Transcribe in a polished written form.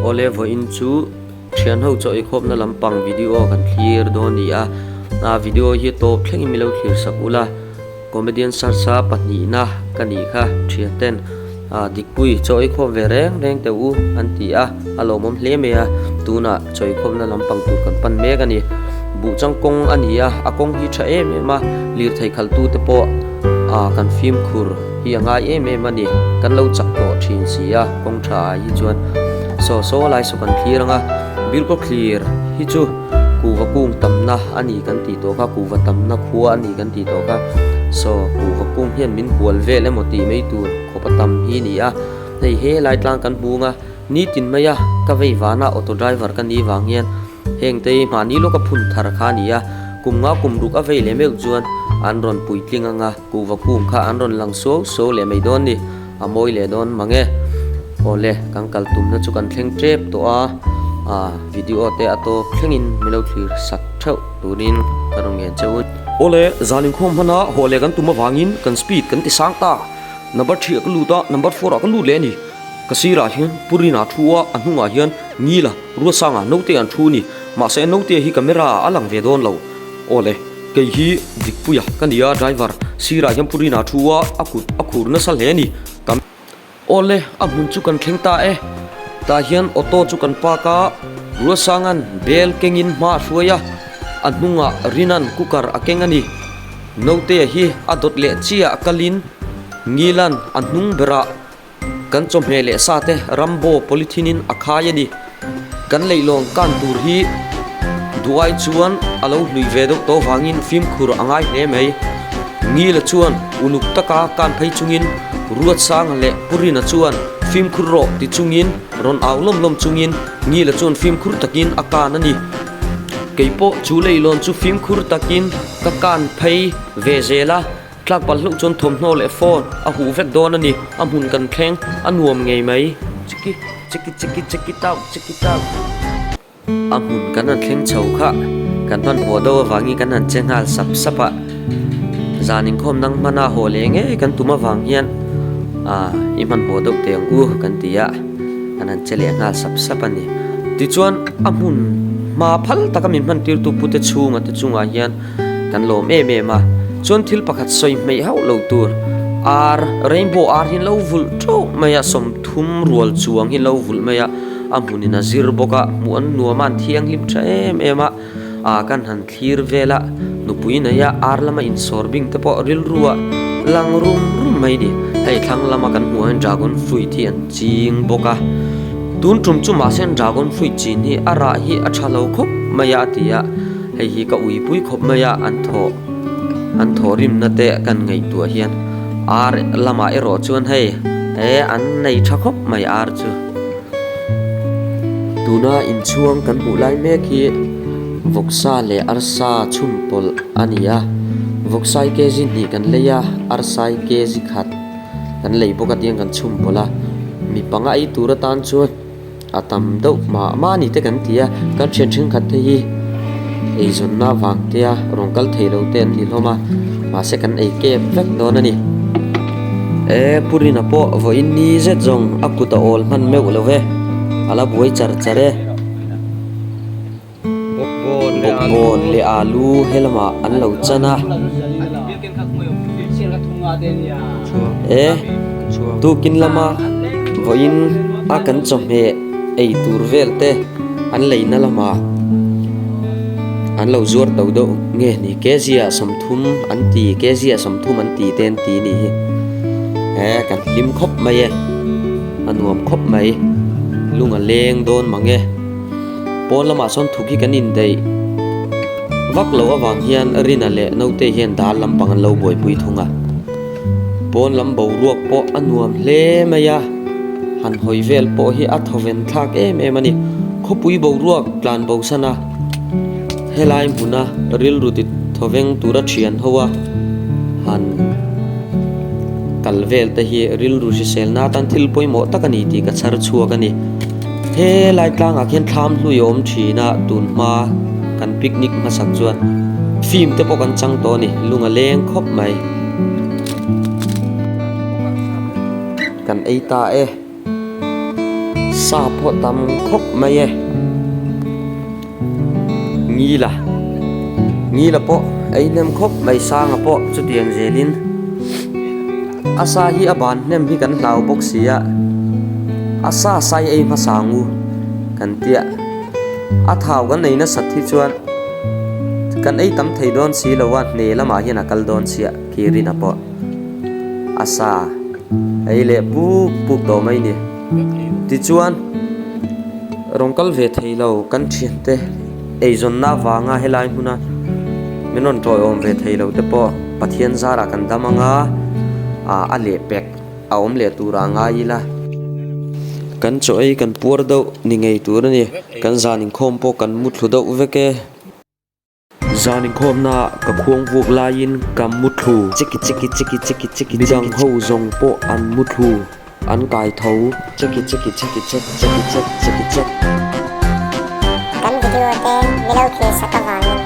Awle vawiin chu thian ho chaw eikhawpna lampang video kan thlir dawn a ni a, a video hi tawp thlengin min lo thlir sak ula. Comedian search a pahnihna ka nih kha thian ten ah Dikpui chaw ei khawm ve reng reng teh u an ti a, a lawmawm hle mai a, tunah chaw ei khawmna lampang tur kan pan mek a ni. Buhchang kawng a ni a, a kawng hi tha em em a, lirthei khaltu te pawh ah kan fimkhur hi a ngai em em a ni, kan lo chak tawh thin si a kawng tha ah hi chuan saw saw lai saw kan thlir ang a, Bilkaw thlir hi chu kuhva kung tamna a ni kan tih tawh kha, kuhva tamna khua a ni kan tih tawh kha. Saw kuhva kung hian min hual vel emaw tih mai tur khawp a tam hi a ni a, hei he lai tlang kan hmung a, nitin maia ka vei vana auto driver ka nih vang hian heng te hi mahni lawka phun thar kha a ni a, kum nga kum ruk a vei leh meuh chuan an rawn puitling ang a, kuhva kung kha an rawn lang suau suau leh mai dawn a ni. A mawi leh dawn mang e. Awle, kan kal tumna chu kan thleng tep tawh a, ah video te a tawp thlengin min lo thlir sak theuh turin ka rawn ngen che u. Awle, zan inkhawm hmana haw leh kan tum avangin kan speed kan ti sang ta. Number thriah ka lut a, number four ah ka lut leh a ni. Ka sirah hian Purina thu a, a hnungah hian Ngila, Ruasanga, Note an thu a ni. Mahse Note hi camera ah a lang ve dawn lo. Awle, kei hi Dikpuia ka ni a, driver sirah hian Purina thu a, a kut a khur nasa hle a ni. Ka. Awle, a hmun chu kan thleng ta e. Tah hian auto chu kan park a, Ruasanga'n bel kengin hma a hruai a, a hnungah Rina'n cooker a keng a ni. Notea hi a dawt leh chiah kalin Ngila'n a hnung berah Kan chawhmeh leh sa te Rambo polythene in a khai a ni. Kan leihlawn kan tur hi duai chuan a lo hlui ve deuh tawh vangin fimkhur a ngai hle mai. Ngila chuan uluk taka kan phei chungin Ruatsanga leh Purina chuan fimkhur rawh ti chungin rawn au lawm lawm chungin Ngila chuan fimkhur takin a kan a ni. Keipawh chu leihlawn chu fimkhur takin ka kan phei ve zel a. Tlak palh hlauh chuan thawmhnaw leh phone a huh vek dawn a ni, a hmun kan thleng a nuam ngei mai. Chiki chiki chiki chiki tau chiki tau. A hmun kan han thleng chho kha kan hmanhmawh deuh avangin kan han che nghal sap sap a, zan inkhawm nang hmana haw leh ngei kan tum avang hian ah i hmanhmawh deuh teh ang u kan ti a, kan han che leh nghal sap sap a ni. Tichuan a hmun hma phal taka min hman tirtu pute chhunga te chungah hian Kan lawm em em a, chuan thil pakhat sawi hmeih hauh lo tur ar, rainbow ar hi an lo vulh teuh mai a, sawmthum rual chuang hi an lo vulh mai a, a hmunin a zir bawk a, hmuh an nuam a, an thianghlim tha em em a, ah kan han thlir vel a, nupui nei a ar lama insawr bing te pawh rilru a lang rum rum mai a ni, hei thlang lama kan hmuh hian dragon fruit hi an ching bawk a, tun tum chu mahse dragon fruit chin hi a rah hi a tha lo khawp mai a a ti a. Hei hi ka uipui khawp mai a, an thawh an thawh rimna te kan ngaihtuah hian ar lamah erawh chuan hei he an nei tha khawp mai ar chu. Tuna inchhuang kan hmuh lai mek hi vawksa leh arsa chhun pawlh a ni a, vawksa hi kg hnih kan lei a, arsa hi kg khat kan lei bawk a tiang kan chhun pawlh a, mi panga ei tur atan chuan. A tam deuh mah mah a ni te kan ti a, kan thian thenkhat te hi eizawnna vang te a rawn kal thei lo te an ni hlawm a, mahse kan ei kep vek dawn a ni. E Purina pawh vawiin ni zet zawng a kut a awl hman meuh lo ve, a la buai char char e. Bawkbawn leh alu he lamah an lo chan a. E tukin lama vawiin a kan chawhmeh ei tur vel te an leina lamah an lo zuar to deuh nge ni kg ah 30 an ti kg ah 30 an ti te an ti nih hi e kan hlim khawp mai e a nuam khawp mai lung a leng dawn mang e. Pawn lamah sawn thuk hi kan indaih vak loh avang hian Rina leh Naute hian dal lampang an lo buaipui thung a. Pawn lam boruak pawh a nuam hle mai a, han hawi vel pawh hi a thawven thlak em em a ni. Khawpui boruak tlan bo san a, helai hmuna rilru ti thawveng tura thian ho a han kal vel te hi rilru hriselna atan thil pawimawh tak a ni tih ka chhar chhuak a ni. He lai tlangah khian thlam hlui a awm thin a, tun hma kan picnic hmasak chuan film te pawh kan chang tawh a ni, lung a leng khawp mai. Kan ei ta e. Sa pawh tam khawp mai e. Ngila Ngila pawh ei hnem khawp mai Sanga pawh chutiang zelin a sa hi a ban hnem hi kan hlau bawk si a, a sa sai ei hmasa ngu kan tia a thau kan ei nasat hi chuan kan ei tam thei dawn si lo a hne lamah hian a kal dawn chiah Kirina pawh a sa ei leh puk puk tawh mai ni. Tichuan, rawn kal ve thei lo kan thiante eizawnna avanga helai hmuna min rawn tawiawm ve thei lo te pawh Pathian zarah kan dam anga a lehpek a awm leh turah a ngai ila. Kan chaw ei kan puar deuh ni ngei tur a ni. Kan zan inkhawm pawh kan muthlu deuh vek e. Zan inkhawmna ka khuang vuak laiin ka muthlu. Chiki chiki chiki chiki chiki Midang ho zawng pawh an muthlu, an kai tho. Chiki chiki chiki chek chiki chek chiki chek. Kan video te milo thlir sak avangin.